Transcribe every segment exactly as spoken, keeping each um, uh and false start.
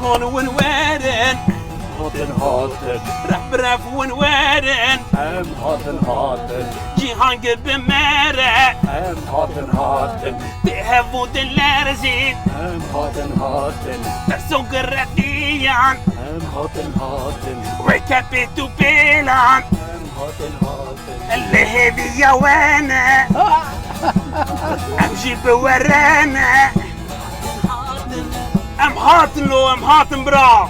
Hûn win werin. Hatin hatin. Ref bi ref win werin. Em hatin hatin. Cîhan gi bi me re. Em hatin hatin. Tê hevû dilerzîn. Em hatin hatin. Terso giretiyan. Em hatin hatin. Weke pêt û pêlan. Em hatin hatin. Li hêviya we ne. Em jî bi we re ne. Em hatin lo, em hatin bira.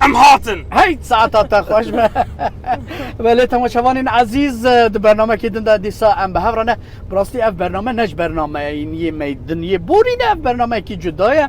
Em hatin. Hey, saeta te xweş be. Belê temaşevanên ezîz, di bernamekî din de dîsa em bi hev re ne. Bi rastî ev bername ne ji bernameyên yê me din yê borî ne, ev bernameyekî cuda ye.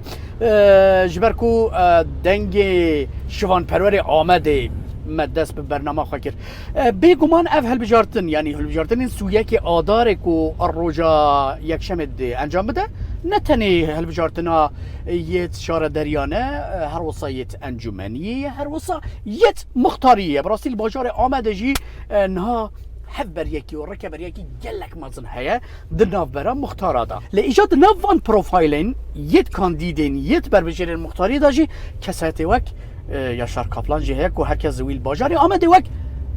Ji ber ku, e, dengê şivanperwerê Amedê me dest bi bernama xwe kir. E, bêguman ev hilbijartin, yanî hilbijartinên sî û yekê Adarê ku roja Yekşemê dê encam bide, ne tenê hilbijartina yêt şarederiya ne, e, her wisa yêt encûmeniyê ye, her wisa yêt muxtariyê ye. Bi rastî li bajarê Amedê jî, e, niha hevberiyekî û rikeberiyekî gelek mezin heye di navbera muxtara de. Lê îja di nav van profaylên yêt kandîdên, yêt berbijêrên muxtariyê de jî kesayetê wek, e, Yaşar Kaplan jî heye ku herkes ji wî li bajarê Amedê wek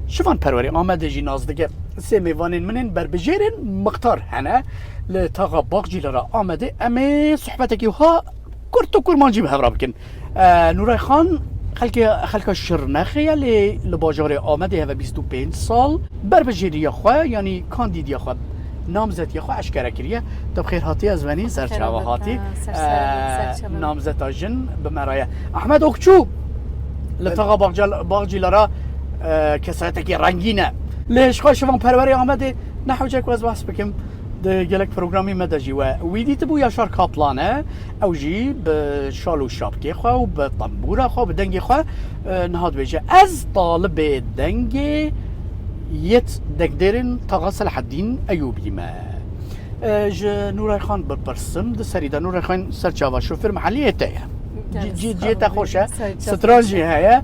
şivanperwerê Amedê jî nas dike. Sê mêvanên min ên berbijêrên muxtar hene. Li taxa Baxcîlara Amedê em ê sohbetekî wiha kurt û kurmancî bi hev re bikin. E, Nûray Xan xelkê, xelka Şirnexê ye, lê li bajarê Amedê heve bîst û pênc sal berbijêriya xwe, yanî kandîdiya xwe, namzetiya xwe eşkere kiriye. Tu bi xêr hatî, ez venî, ser çava hatî. Ser serê, ser çava. Namzeta jin bi me re ye. Ehmed Okçu, li taxa Baxcal-, Baxcîlara, e, kesayetekî rengîn e. Lê ji xwe şivanperwerê Amedê ne hewce ku ez behs bikim. Di gelek programî me de jî we wî dîtibû, Yaşar Kaplan e. Ew jî bi şal û şapkê xwe û bi tembûra xwe, bi dengê xwe, e, niha dibêje, ez talibê dengê yêt dengdêrên Taxa Selaheddîn Eyûbî me. E, ji Nûray Xan bipirsim, di serî de Nûray Xan ser çava şofêr mehelliyê te ye. Cî-, cî-, cihê te xweş e, stran jî heye.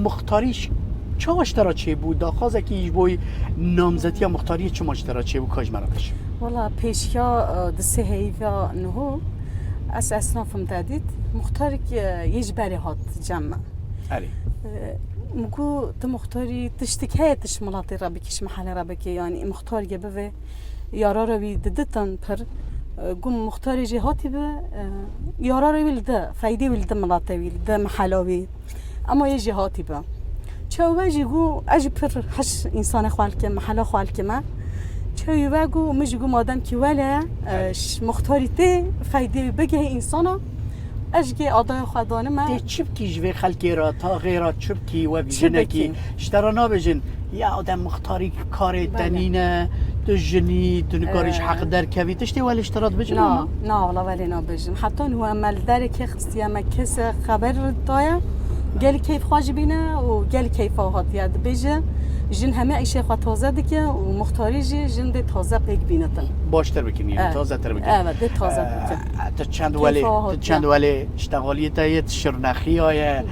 Muxtarî ş-, çawa ji te re çêbû? Daxwazekî ji bo namzetiya muxtariyê çima ji te re çêbû? Ka ji me re bêje. Wela pêşiya, e, di sê heyva niho ez esnafim te dît. Muxtarîk, e, yê ji berê hat cem me. Erê. E, min got, tu muxtarî tiştek heye, tu ji miletê re bikî, ji mehelê re bikî, yanî muxtarî bivê. Yarara wî diditin pir, e, gum muxtarê jî hatî bi, e, yarara wî li di, feydê wî li di milata wî, li di mehela wî. Ema yê jî hatî bi. Çawa jî gu, ez jî pir hiş însanê xwe li kim, mehela xwe li kim e. Çawî we gu, min jî gu madem kî wele, e, ş-, muxtarî tê feydê wî bigihê însana, ez jî kê adaya xwe danime. Tê çi bikî ji vê xelkê re, taxê re çi bikî wek jinekî? Çi bikî? Ji te re nabêjin, ya de muxtarî karê te nîne, tu jinî, tu nikarî ji heq derkevî. Tiştê welê ji te re dibêjin ama? Na, wela welê nabêjin. Heta niha me li derê kê xistiye, me kes xeber daye. Gelî keyf xwe jî bîne û gelî keyfa hatiye dibêje. Jin heme îşê xwe taze dike û muxtarî jî jin dê taze pêk bînitin. Baştir bikin, yanî tazetir bikin. Evet, dê taze bikin. Tu çend welê, tu çend welê ştexaliyê te yê, tu şirnexiya ye,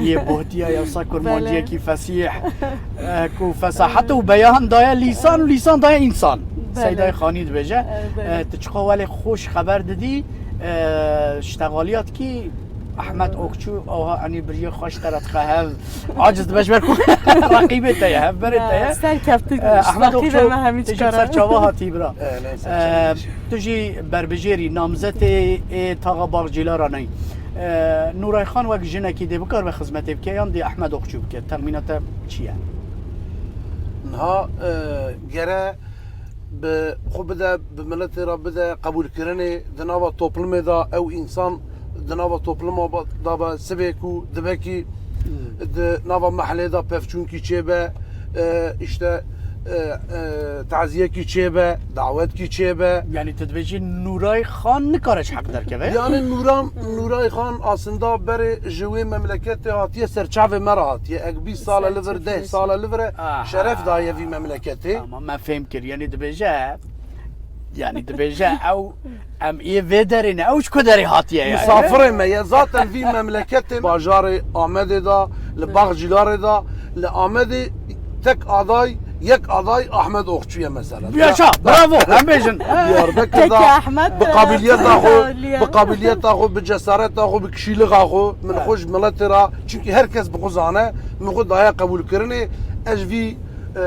yê bohtiya ye, wisa kurmanciyekî fesîh, e, ku fesahet û beyan daye lîsan û lîsan daye însan. Seydayê Xanî dibêje, e, tu çiqa welê xweş xeber didî, e, ştexaliya dikî, Ehmed Okçu, aha, enî biriyê xweş te re dixe hev. Aciz dibe ji ber ku reqîbê te ye, hevberê te ye. Serkeftin, e, Ehmed Okçu, me hemî tu jî ser çava hatî bira. E, tu jî berbijêrî, namzetê ê taxa Baxcîlara neyî. E, Nûray Xan wek jinekî dê bikar ve xizmetê bike yan dê Ehmed Okçu bike? Texmîna te çi ye? Niha, e, gere bi xwe bide, bi miletê re bide qebûlkirinê di nava toplumê de, ew însan di nava topluma ba-, de be, sibê ku dibe kî di nava mehlê de pevçûnkî çêbe, e, işte, e, e, taziyekî çêbe, dawetkî çêbe. Yanî tu dibêjî Nûray Xan nikare ji heq derkeve? Yani Nûran, Nûray Xan aslında berê ji wê memleketê hatiye, ser çavê me re hatiye. Ek bîst sal e li vir, deh sal e li vir e, şeref daye vî memleketê. Tamam, me fêm kir. Yanî dibêje, yanî dibêje ew, em ê vê derê ne, ew ji ku derê hatiye yani? Misafirê me ye. Zaten vî memleketê bajarê Amedê de, li Baxcîlarê de, li Amedê tek aday Yek aday Ahmet Okçu ye mesela. Yaşa, bravo, em bêjin. Diyarbekir Keke da Ahmet, bi e, qabiliyeta xwe, Liya. Bi qabiliyeta xwe, bi cesareta xwe, bi kişîlixa xwe, min xwe ji miletê ra, çimkî her kes bi xwe zane, min xwe daye qebûlkirinê, ez vî, e,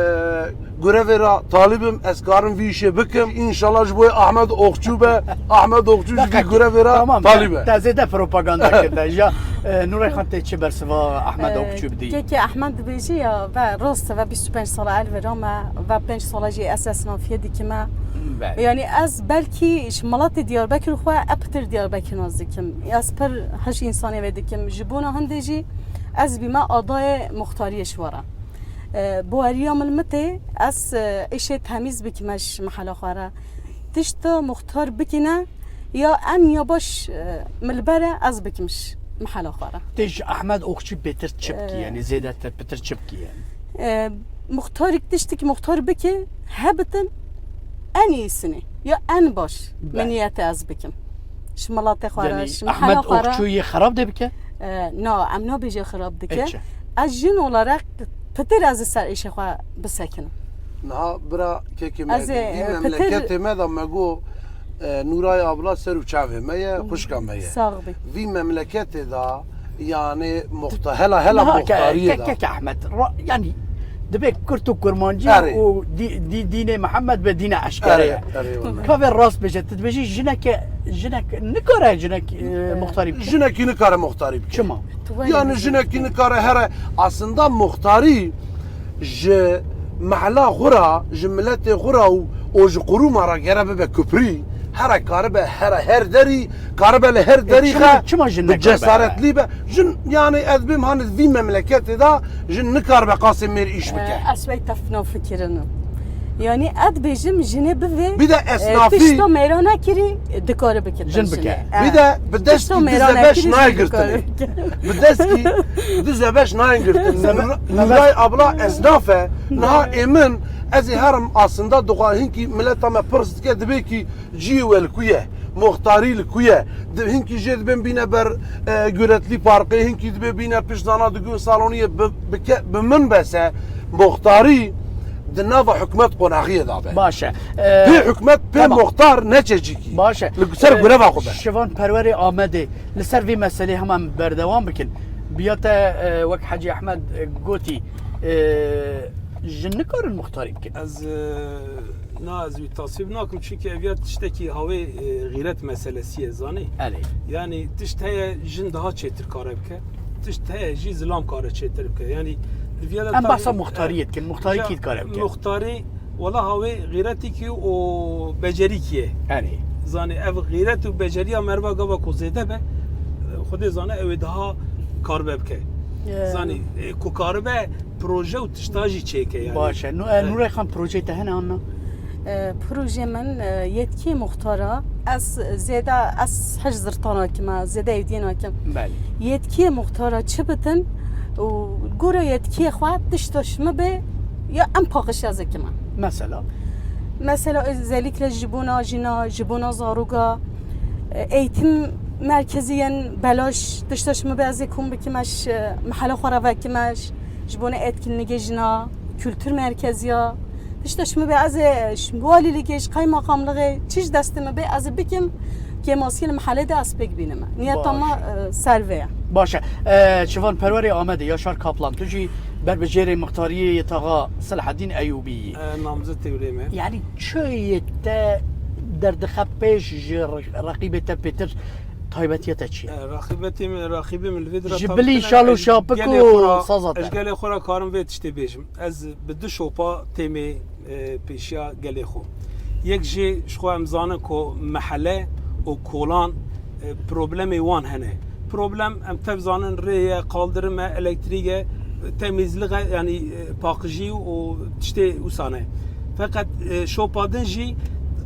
grevê ra talib im, ez karim vî îşê bikim. Înşallah ji bo Ahmet Okçu be, Ahmet Okçu ji vî grevê ra talib e. Te zêde propaganda kir te. Ya, e, Nûrey Xan tê çi bersiva Ahmet Okçu bidî? Keke Ahmet dibêje ya, ve rast e, ve bîst û pênc sala el vira me, ve pênc sala jî ez esnafiyê dikime. Belê. Yani ez belkî ji miletê Diyarbekir xwe e pitir Diyarbekir nas dikim. Ez pir hiş însanê vê dikim. Ji bona hindê jî ez bîme adayê muxtariyê ji we re. E, baweriya min li min tê, ez, e, îşê temîz bikime ji mihela xwe re. Tişta muxtar bikine, ya en ya baş, e, min li ber e, ez bikim ji mihela xwe re. Tê ji Ahmet Okçu bêtir çi bikî, e, yani zêdetir pitir çi bikî yani? E, muxtarîk tiştik muxtar bike, hebitin en iyisini, ya en baş, belê, min niyete ez bikim. Ji miletê xwe re, yani ji mihela xwe re. Ahmet Okçu yê xerab de bike? E, na, em nabêje xirab dike. Ê çi? Ez jin olarak pitir ez li ser êşê xwe bisekinim. Niha bira kekê me, ez ê, vî e, memleketê pitir me de me got, e, Nûray abla ser û çavê me ye, xwişka me ye. Sax bî. Vî memleketê de, yani, muxta-, hela, hela niha ke-, muxtariyê ke-, de. Keke Ahmet, ra-, yani, dibê Kurd û Kurmancî, erê, û dî-, dî-, dînê Mihemed be dîna eşkere ye. Erê, erê, wele. Ka vê rast bêje, tu dibêjî jineke, jinek nikare jinek, e, muxtarî bike. Jinekî nikare muxtarî bike. Çima? Yani jinekî nikare here, aslında muxtarî ji mehla xwe re, ji miletê xwe re û, û ji qurûma re gere bibe kuprî, here karibe here her derî, karibe li her derî, e, çima, çima jin bi cesaretlî be. Jin, yani ez bêm hani vî memleketê de jin nikaribe qasê mêr îş bike. E, ez wê tefna fikirinim. Yani ez dibêjim jinê bivê, bir de, e, esnafî tişta mêra nekirî, e, dikare bikin. Jin bike. E, bir de bi destî dize beş nayê girtinê. Bi destî dize beş nayên girtin. Nûray abla esnaf e. Niha ê min, ez ê herim aslında dixwa hinkî mileta me pirs dike, dibê ki ciyê we li ku ye? Muxtarî li ku ye? Di, hinkî jê dibên bîne ber, e, Guretlî Parkê, hinkî dibê bîne pişt zana di Gul Saloniyê bi, bi ke-, bi min bese muxtarî di nava hikûmet qonaxiyê de be. Baş e. E, pê hikûmet, pê muxtar neçe cîkî. Baş e. Li ser, e, greva xwe be. Şivan Perwerê Amedê li ser vê meselê hema em berdewam bikin. Biya te, e, wek Hecî Ehmed, e, gotî, e, jin nikarin muxtarî bikin. Ez, e, Na, ez wî tasvîb nakim, çunkî ev ya tiştekî hawê, e, xîret meselesî ye, zanî? Erê. Yanî tişt heye jin daha çêtir kare bike, tişt heye jî zilam kare çêtir bike. Yanî di viya de em behsa muxtariyê dikin, muxtarî kî dikare bike? Muxtarî, wela hawê xîretikî û becerîkî ye. Erê. Zanî ev xîret û beceriya merva gava ku zêde be, Xwedê zane ew ê daha karibe bike. Ee. Zanî, e, ku karibe proje û tişta jî çêke yani. Baş e. Nû-, e, Nûrey Xan, projeyê te hene anna? E, projeyê min, e, yetkiyê muxtara, ez zêde, ez hej zirta nakim, zêde êdiyê nakim. Belê. Yetkiyê muxtara çi bitin û gora yetkiyê xwe tişta ji min bê ya em paqij ez ê kime. Mesela? Mesela özellikle ji bona jina, ji bona zaroka, e, eğitim merkezi yên belaş tişta ji min bê ez ê kom bikime ji, e, mehela xwe re vekime ji, ji bona etkinligê jina, kültür merkezi ya. Tişta ji min bê ez ê ji walîligê, ji qeymeqamlığê, çi ji destê min bê ez ê bikim, kêmasiyê li mehelê de ez pêk bînime. Niyeta me, e, ser vê ye. Baş e. E, Şivan Perwerê Amedê, Yaşar Kaplan, tu jî berbijêrê muxtariyê yê taxa Selahaddîn Eyûbî yî. E, namzetê wê me. Yani çi yê te derdixe pêş ji re-, reqîbê te pêtir taybetiya te çi ye? E, reqîbetê min, reqîbê min li vê dira ji bilî şal û şapik û saza te. Ez gelê xwe re karim vê tiştê bêjim. Ez bi du şopa têmê, e, pêşiya gelê xwe. Yek jê ji xwe em zanin ku mehele û kolan, e, problemê wan hene. Problem em tev zanin rê ye, qaldirim e, elektrîk e, temîzlik e, yanî, e, paqijî û tiştê wisa ne. Feqet, e, şopa din jî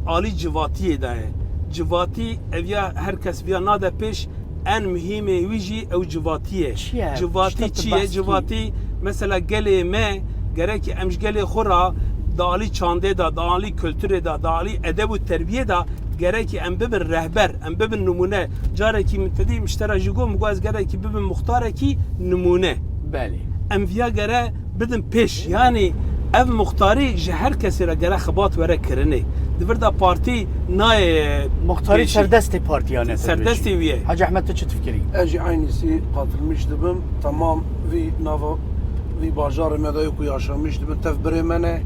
alî civatiyê de ye. Civatî ev ya her kes viya nade pêş, en muhîmê wî jî ew civatî ye. Çi ye? Civatî çi ye? Civatî, mesela gelê me, gerekî em ji gelê xwe re di alî çandê de, di alî kulturê de, di alî edeb û terbiyê de gerekî em bibin rehber, em bibin nimûne. Carekî min te dî min ji te re jî got, min got ez gerekî bibim muxtarekî nimûne. Belê. Em viya gere bidin pêş. Yanî Ev muxtarî ji her kesê re gere xebat were kirinê. Di vir de partî nayê Muxtarî pêşî. Serdestê partiya ne. Serdestê wî ye. Hacı Ahmet, tu çi difikirî? Ez jî aynîsî qatilmiş dibim. Temam vî nava, vî bajarê me de ku yaşamiş dibin, tev birê me ne.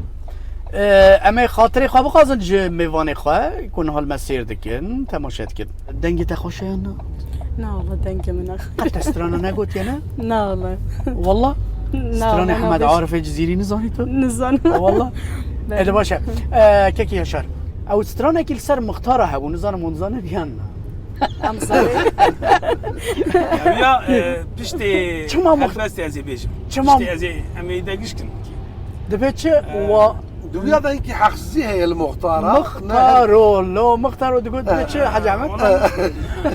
Ee, em ê xatirê xwe bixwazin ji mêvanê xwe ku niha li me sêr dikin, temaşe dikin. Dengê te xweş e yan na? Na wala, dengê min ne. Qet te strana negotiye ne? Na wala. Wala? Na, stranê wala, Hemed Arifê Cizîrî nizanî tu? Nizanim. Wala? Belê. Ede baş e. Ee, kekî Yaşar. Ew stranekî li ser mixtara hebû, nizanim hûn zanî yan na? Em zanî. Ew ya, e, piştê Çima mix- helbestê ez ê bêjim. Çima Piştê ez ê, em ê degişkin. Dibê çi? Ee, wa- Diviya da ki haksızı heye li muxtara. Muxtaro, lo, muxtaro digot dibê çi, Hacı Ahmet? Wala,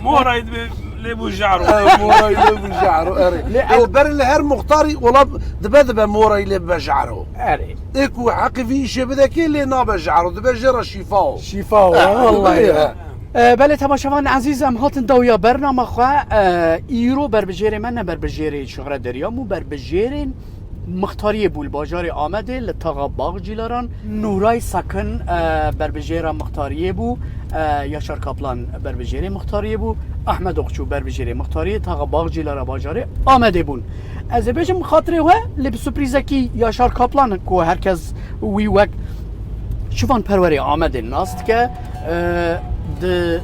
moray dibe lê bû jaro. Moray lê bû jaro, erê. Lê El ber li her muxtarî, wala dibe dibe moray lê bibe jaro. Erê. Ê ku heqî vî îşê bide kê lê nabe jaro, dibe jê re şîfa o. Şîfa o, Eh, wallahî. eh. E, belê temaşevan ezîz, em hatin dawiya bernama xwe. E, îro berbijêrê me ne berbijêrê Şuhre Deryam û berbijêrên mixtariyê bû li bajarê Amedê li taxa Baxcîlaran. Nûray Sakin, e, berbijêra mixtariyê bû. E, Yaşar Kaplan berbijêrê mixtariyê bû. Ahmet Okçu berbijêrê mixtariyê taxa Baxcîlara bajarê Amedê bûn. Ez ê bêjim xatirê we, lê bi surprîzekî Yaşar Kaplan ku her kes wî wek şivan perwerê Amedê nas dike, e, di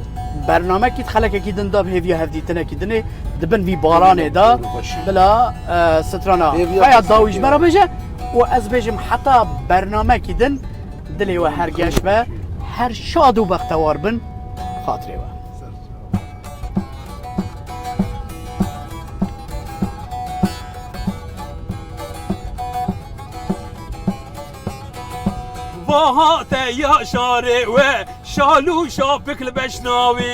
bernamekî, di xelekekî din de bi hêviya hevdîtinekî dinê di bin vî baranê de bila, e, strana Hêviya xwe ya dawî ji me re bêje û ez bêjim heta bernamekî din dilê we her geş be, her şad û bextewar bin. Xatirê we. Va hate Yaşarê we, şal û şapik li beşna wî,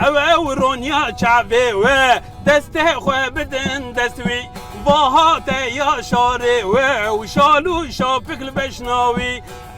ew ew ronya çavê we, destê xwe bidin dest wî. Va hate Yaşarê we û şal û şapik li beşna wî,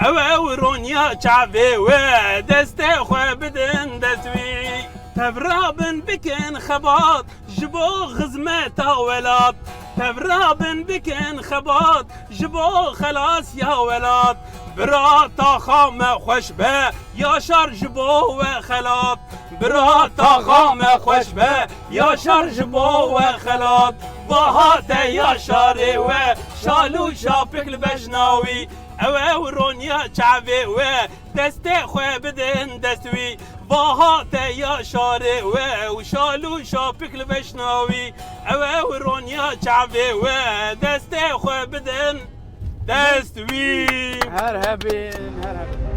ew ew ronya çavê we, destê xwe bidin dest wî. Tevra bin bikin xebat, ji bo xizmeta welat, tevra bin bikin xebat, ji bo xelas ya welat. Bira taxa me xweş be, Yaşar ji bo we xelat. Bira taxa me xweş be, Yaşar ji bo we xelat. Va hate Yaşarê we, şal û şapik li beşna wî. Ew ew ronya çavê we, destê xwe bidin dest wî. Va hate Yaşarê we û şal û şapik li beşna wî. Ew ew ronya çavê we, destê xwe bidin dest wî. Her hebin, her hebin.